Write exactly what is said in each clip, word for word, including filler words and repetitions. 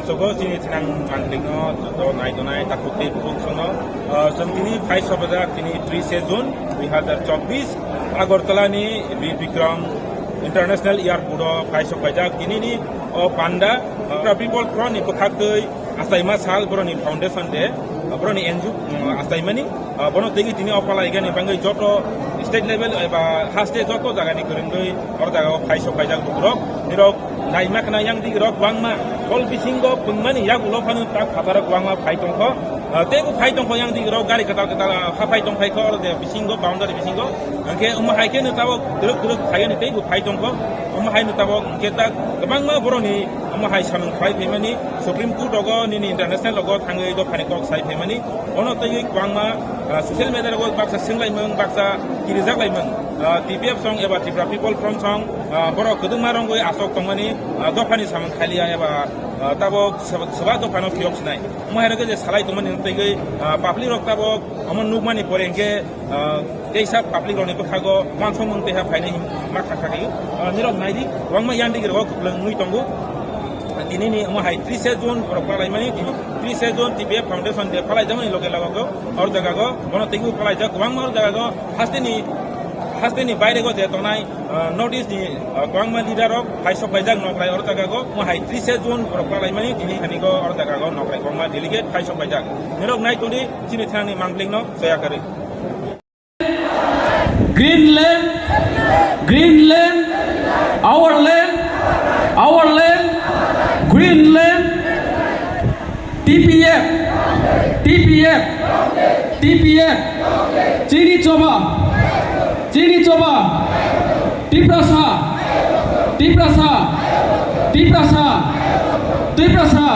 Sogo chini thinang manglikno joto nai tonai takhuk tei bukhuk songno, ah, chwng tini phai sopajak tini trise June dui hazar chobbish Agartala ni Bir Bikram International Airport o phai sopajak tini ni o panda, ah, People Front ni bwkhak twi achaima sal boroni foundation day, boroni N G O, um, achaimani, uh, bono twi tini o palaigani bagwi joto state level eba haste joto jagani kwrwngwi o jagao phai sok phaijak bukrok. Nirok naima khna yang digrok bangma hol bisingo pungmani yagulo phano tak phatarok bangma phai tongkho. Uh, teibo phai tongkho yang digrok gari kwtal kwtal, uh, ha phai tongphaikho oro de bisingo, boundary bisingo. Hwnkhe omo hai khe no tabok kwrwk kwrwk phaiyani teibo phai tongkho. Omo hai no tabok hwnkhe tak kwbangma boroni omo hai samung phai phaimani, Supreme Court rogo nini international rogo thangwi dophani kok sai phaimani, ono twiwi kwbangma, ah, social media rogo baksa swnglaimung, baksa kirijaklaimung, ah, T P F song eba Tripura People Front song, ah, borok kwdwkma rongwi asok tongmani, ah, dophani samung khaliya eba, ah, tabok swba, swba dophano phiyok sinai. Omo hai rwgwi je salai tongmani twiwi, ah, public rok tabok omo nukmani pore hwnkhe, ah, teisa public rokni bwkhago wansukmung teha phainai hwnma kha kha khaio. Ah, nirok naidi, kwbangma yandigi rogo kwplwng wngwi tongo. Tini ni omo hai trise June borok palaimani, tini trise June T P F Foundation Day palaijakmani loge logo o jagago bono teibo palaijak kwbangma o jagago hasteni, hasteni bairego je tongnai, ah, North East ni, ah, kwbangma leader rok hai sok paijak nokrai o jagago omo hai trise June borok palaimani tini thani go o jagago nokrai kwbangma delegate hai sok paijak. Nirok nai tongdi chini thanani mangpling no soya kwrwi. Greenland, Greenland, our land, our land, Greenland, T P F, T P F, T P F, chini choba, chini choba, Tiprasa, Tiprasa, Tiprasa, Tiprasa.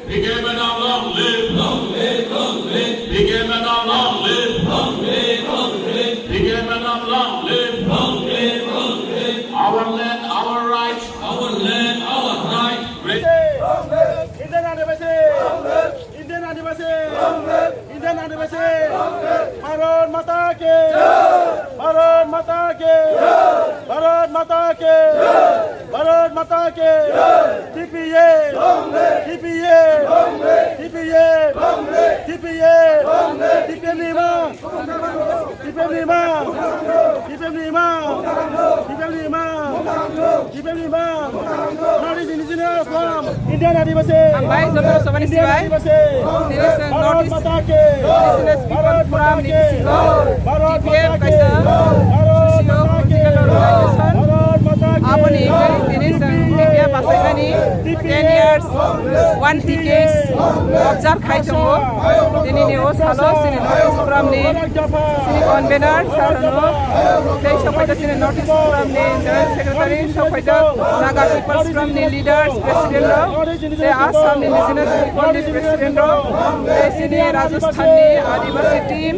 P K M N long live, long live, long live. P K M N long live, long live, long live. P K M N long live, long live, long live. Our land, our rights. Our land, our rights. Indian Adivasi! Indian Adivasi! Indian Adivasi! Bharat Mata ki! Bharat Mata ki! Bharat Mata ki! Bharat Mata ki! T P F! T P F! T P F! T P F! T P F ni mang! T P F ni mang! T P F ni mang! T P F ni mang! T P F ni mang! North East Indigenous Forum! Indian Adivasi! Hambai, joto sabani sibai. Tini chwng North East Indigenous People Forum ni bisingo T P F kaisa socio political organization. Aboni hwnkhe tini chwng T P F achaimani ten years, one decades observe khai tongo. Tini ni o salo chini North East Forum ni chini convener sir no tei sokphaikha chini North East Forum ni General Secretary, sokphaikha Naga People's Forum ni leaders, president rok. Tei Assam Indigenous People ni President rok, tei chini Rajasthan ni Adivasi team,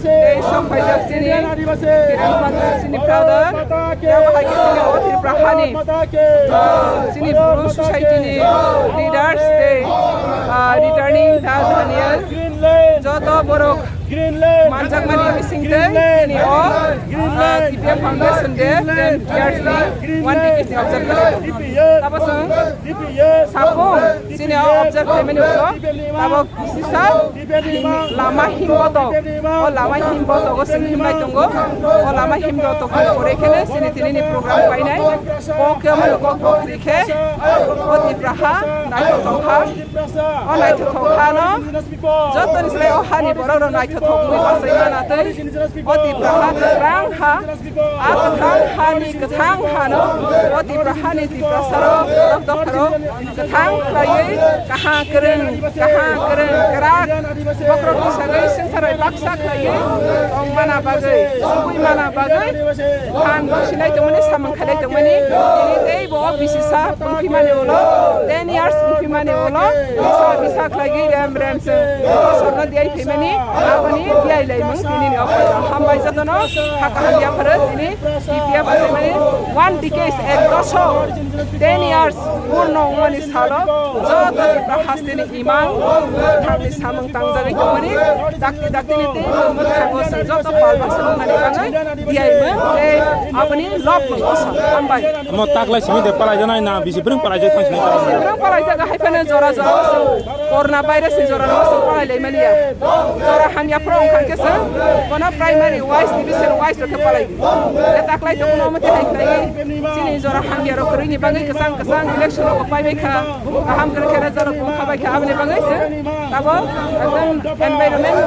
tei sok phaijak chini Kiran Pandit chini brother, tei bo hai khe chini o Tripura hani, ah, chini Bru society ni leaders, tei, ah, returning Da Daniel, joto borok manjakmani bisingtwi chini o, ah, T P F Foundation Day ten years ni one decade ni observe khlai tongo. Abo chwng Sapung, chini o observe khlaimani ulo, tabok kisisa lama himbotok, o lama himbotogo chwng himlai tongo, o lama himbotok ni pore kheno chini tini ni program painai, kok khe mani kok kok ri khe, o Tipraha naithotok ha, o naithotok ha no, jotoni slai o hani borok rok naithotok wngwi bachai mana tei, o Tipraha kwrang ha, A kwthang hani kwthang hano o Tipra hani Tiprasarok borok dopharo kwthang khlaiwi kaha kwrwng, kaha kwrwng kwrak bokhorok bwsagwi swngcharbai baksa khlaiwi tong mana bagwi, subui mana bagwi phan sinai tongmani, samung khailai tongmani tini tei bo o bisisa wngphimani ulo, ten years wngphimani ulo, bisa bisa khlaiwi rem rem se bosorno diai phaimani, aboni diai laimung tini ni o phaio. Hambai jotono, ha kaham yapharo tini T P F achaimani one decade, ek dosok, ten years purno wngmani salo joto Tripura hasteni imang thangni samung tangjagwi tongmani, dakti daktini tei mwkhang o se joto palma se wngmani bagwi diai mung tei aboni lok mung kosom. Hambai. Omo taklai simi de palai janai na bisi bwrwng palai jai thang sini. Bisi bwrwng palai jaga Haiphano jora jora o chwng corona virus ni jora no chwng palai lai mani ya. Jora hamya phuru wngkha khe chwng bono primary wise, division wise rok khe palai di. Khe taklai to kuno mate hai khlai chini jora hamya rok kwrwi ni bagwi kwchang kwchang election rok pai bai kha. Kaham kwrwi khe result rok wngkha bai kha, aboni bagwi chwng abo ekdom environment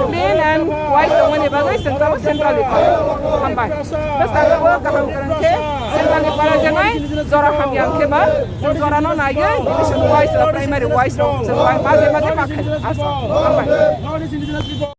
clean and white tongmani bagwi chwng tamo central ni phalai. Hambai. Bwskango kaham kwrwi khe central ni phalai janai jora hamya khe ba. Jora no naiwi division wise rok, primary wise rok, chwng bai maje maje ma khai. Aso, hambai.